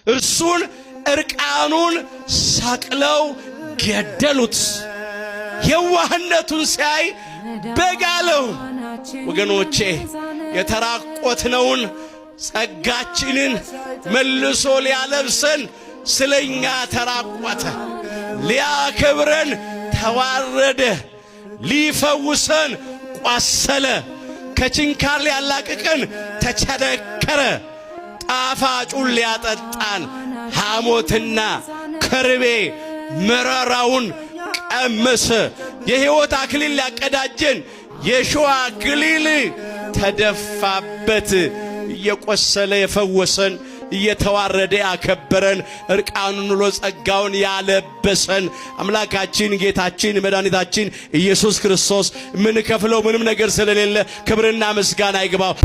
እርሱን እርቃኑን ሰቅለው ገደሉት። የዋህነቱን ሲያይ በግ አለው። ወገኖቼ የተራቆትነውን ጸጋችንን መልሶ ሊያለብሰን ስለኛ ተራቆተ፣ ሊያከብረን ተዋረደ፣ ሊፈውሰን ቋሰለ፣ ከችንካር ሊያላቅቀን ተቸነከረ፣ ጣፋጩን ሊያጠጣን ሐሞትና ከርቤ መራራውን ቀመሰ። የሕይወት አክሊል ሊያቀዳጀን የሾህ አክሊል ተደፋበት። እየቆሰለ የፈወሰን፣ እየተዋረደ ያከበረን፣ እርቃኑን ውሎ ጸጋውን ያለበሰን አምላካችን ጌታችን መድኃኒታችን ኢየሱስ ክርስቶስ የምንከፍለው ምንም ነገር ስለሌለ ክብርና ምስጋና ይግባው።